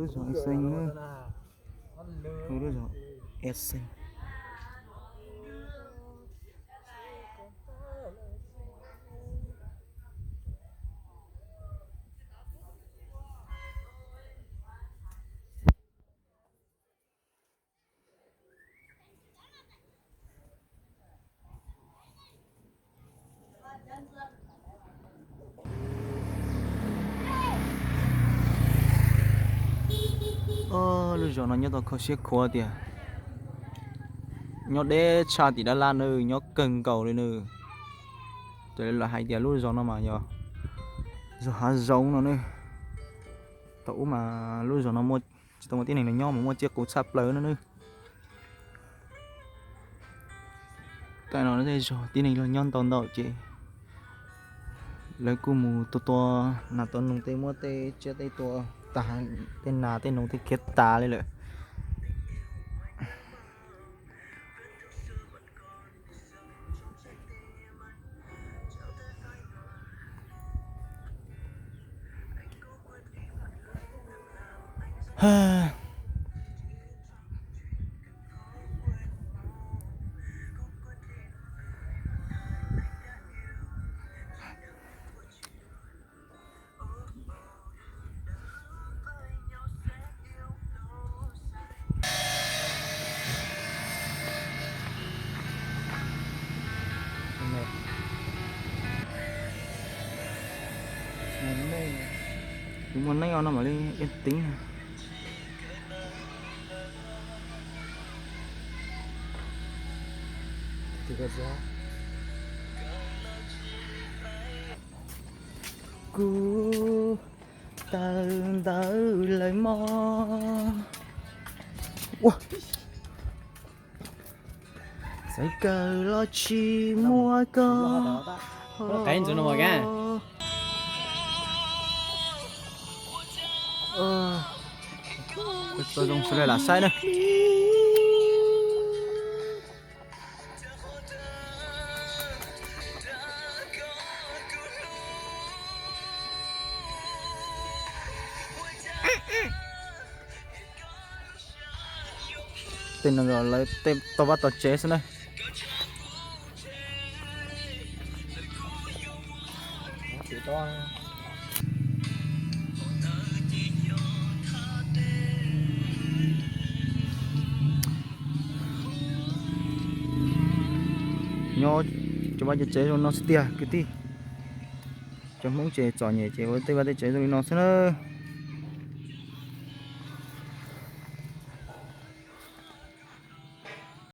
Lub zos Ej Xeeb, lub zos Ej Xeeb. Lub zos no nyob tau kho siab khuav tiag. Nyob deb tshaj tim Dab Lab nawb, nyob kawg nkaus li nawb. Raws li lawv hais tias lub zos no mas yog zos hav zoov no nawb. Thaum ub mas lub zos no muaj, tsis tau muaj tib neeg los nyob mas muaj tsiaj qus tshaj plaws no nawb. Tam no tej zos tib neeg los nyob ntau ntau ces lawv kuj mus tua tua nas tua noog tej, muab tej tsiaj tej tua tag, tej nas tej noog tej khiav tas li lawm. Tus muaj neej no mam li ib teev. Kuv tawm ntawd lawm mog. Ua, txawm kawg los tsis muaj koj. Tau zoo sawv daws lam saib na. Tej no lawv tej tau vaj tau tsev xwb na. Nyob cov vaj cov tsev zoo no xwb tiag kwv tij. Cov Hmoob ces txom nyem ces ua tej vaj tej tsev zoo li no xwb na.